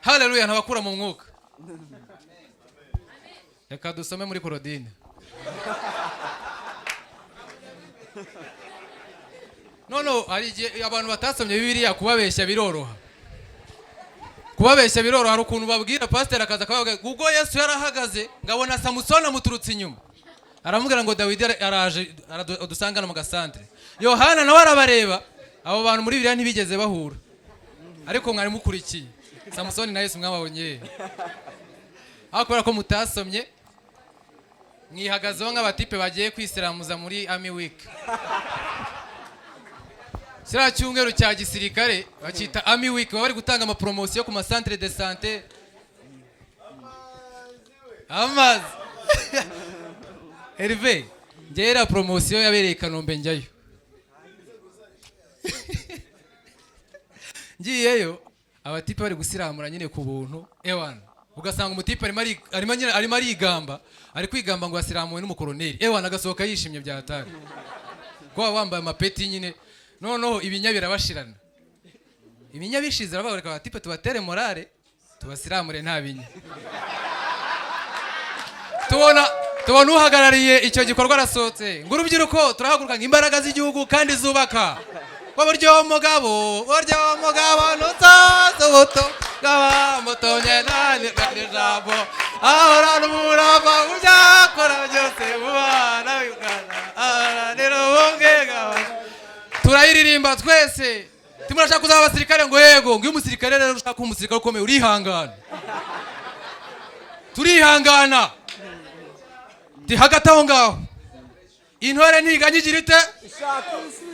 Haleluya! Ntabakura mu mwuka. Reka dusome muri Korodine. None hari igihe abantu batasomye Bibiliya, kubabeshya biroroha, kubabeshya biroroha. Hari ukuntu babwira, pasiteri akaza akababwira, ubwo Yesu yarahagaze ngabona Samusoni amuturutse inyuma, aramubwira ngo Dawidi araje adusangana mu gasantere. Yohana nawe arabareba. Abo bantu muri Bibiliya ntibigeze bahura, ariko mwari mukurikiye Samusoni na Yesu, mwababonye he? Aho kubera ko mutasomye, mwihagazeho nk'abatipe bagiye kwisiramuza muri Army Week. Kiriya cyumweru cya gisirikare bacyita Army Week, baba bari gutanga amapromosiyo ku masantere de santé, amazi. Herve, ngera poromosiyo yabereye i Kanombe, njyayo. Ngiyeyo, abatipe bari gusiramura nyine ku buntu. Ewana, ugasanga umutipe arimo nyine, arimo arigamba, ari kwigamba ngo yasiramuwe n'umukoroneri. Ewana, agasohoka yishimye bya hatari, ko baba bambaye amapeti nyine. Noneho ibinya birabashirana, ibinya bishize, baravuga, reka abatipe tubatere morale, tubasiramure nta binya. Tubona uhagarariye icyo gikorwa arasohotse, ngo urubyiruko turahaguruka imbaraga z'igihugu kandi zubaka, ngo buryo mugabo, buryo mugabo nutazi ubuto bw'abamutumye nani ijambo, ahorana umurava mu byakora byose, mu bana b'Imana aharanira ubumwe bw'abantu. Turayiririmba twese. Timurashaka kuzaba abasirikare? Ngo yego. Ngo iyo umusirikare rero ushaka kuba umusirikare ukomeye, urihangana. Turihangana. Ndi hagati aho ngaho, intore ntiganya igira ite?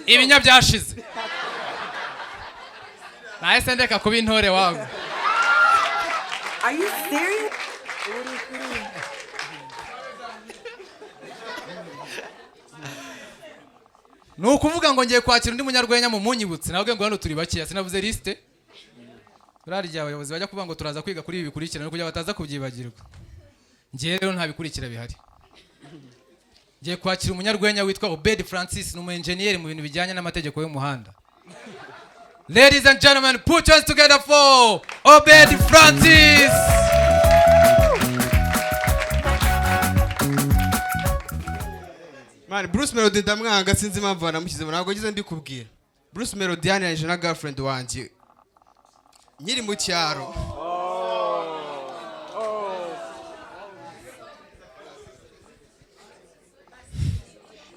Ibinya byashize, nahise ndeka kuba intore wangu. Are you serious? Uri kuri. Ni ukuvuga ngo ngiye kwakira undi munyarwenya mu munyibutse nabwo, ngo hano turi bakeya, sinavuze lisite. Buriya igihe abayobozi bajya kuvuga ngo turaza kwiga kuri ibi bikurikira, no kugira bataza kubyibagirwa. Ngiye rero, nta bikurikira bihari. Ngiye kwakira umunyarwenya witwa Obed Francis, ni umu enjeniyeri mu bintu bijyanye n'amategeko y'umuhanda. Ladies and gentlemen, put your hands together for Obed Francis. Man, Bruce Melody ndamwanga, sinzi impamvu banamushyizemo, ntabwo ngize mbikubwira. Bruce Melody yaniranyije na girlfriend wanjye nkiri mu cyaro.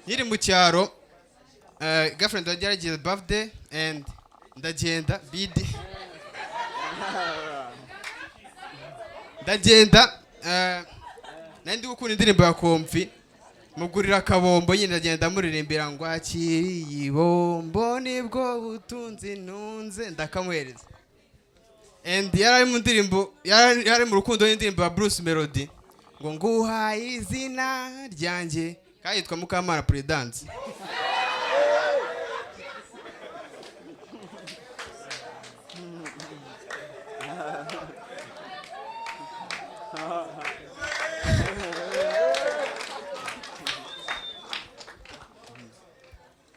Nkiri mu cyaro, girlfriend wanjye yaragize birthday and ndagenda bidi, ndagenda, nari ndi gukunda indirimbo ya Komfi, mugurira akabombo nyine, ndagenda muririmbira ngo akiriye ibombo nibwo butunzi ntunze, ndakamuhereza. And yari ari mu ndirimbo, yari mu rukundo n'indirimbo ya Bruce Melody ngo nguhaye izina ryanjye, kandi yitwa Mukamana Prudence.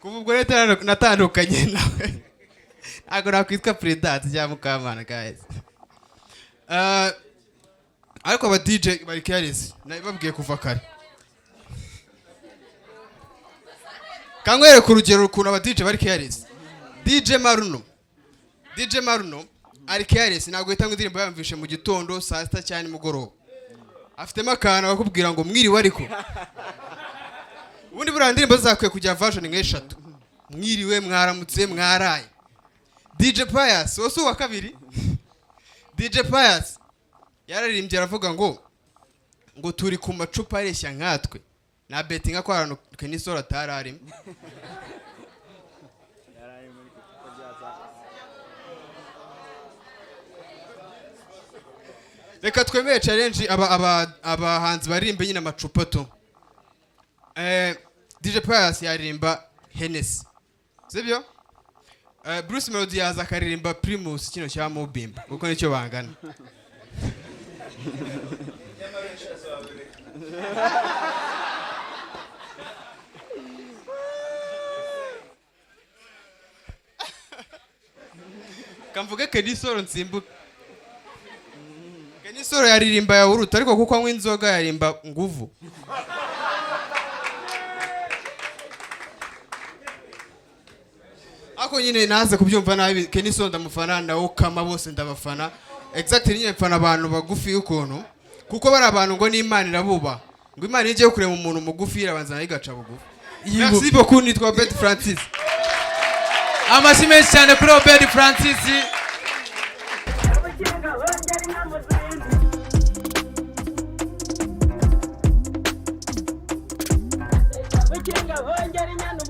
Kuva ubwo rero natandukanye nawe, ntabwo nakwitwa Prudence cyangwa Mukamana, guys. Ariko aba DJ bari careless, nabibabwiye kuva kare. Kankwereka urugero ukuntu aba DJ bari careless. DJ Maruno, DJ Maruno ari careless, ntabwo yitanga indirimbo yamvishe mu gitondo, saa sita cyangwa nimugoroba. Afitemo akantu akakubwira ngo mwiriwe, ariko ubundi buriya indirimbo zakwiye kugira version nk'eshatu: mwiriwe, mwaramutse, mwaraye. DJ Pius wose uwa kabiri, DJ Pius yararirimbye aravuga ngo turi ku macupa areshya nkatwe, na betinga ko ahantu Kenny Sol atari arimo. Yari ari muri icupa rya zahabu. Reka twemere challenge, aba abahanzi baririmbe nyine amacupa tu. DJ Pius yaririmba Hennessy, sibyo? Bruce Melody yaza akaririmba Primus, kino cya Mubimba, kuko nicyo bangana. Kamvuge Kenny Sol nsimbuke. Soro yaririmba yawuruta, ariko kuko anywa inzoga yarimba nguvu. Ako nyine naze kubyumva nabi. Kenny Sol ndamufana na Okama, bose ndabafana. Exactly, nyine mfana abantu bagufi ukuntu, kuko bari abantu ngo n'Imana irabuba, ngo Imana igiye kurema umuntu mugufi irabanza nayo igaca bugufi. Merci beaucoup, nitwa Obed Francis. Amashyi menshi cyane kuri Obed Francis. Ubukinga bongera inka mu zindi. Ubukinga bongera inyana.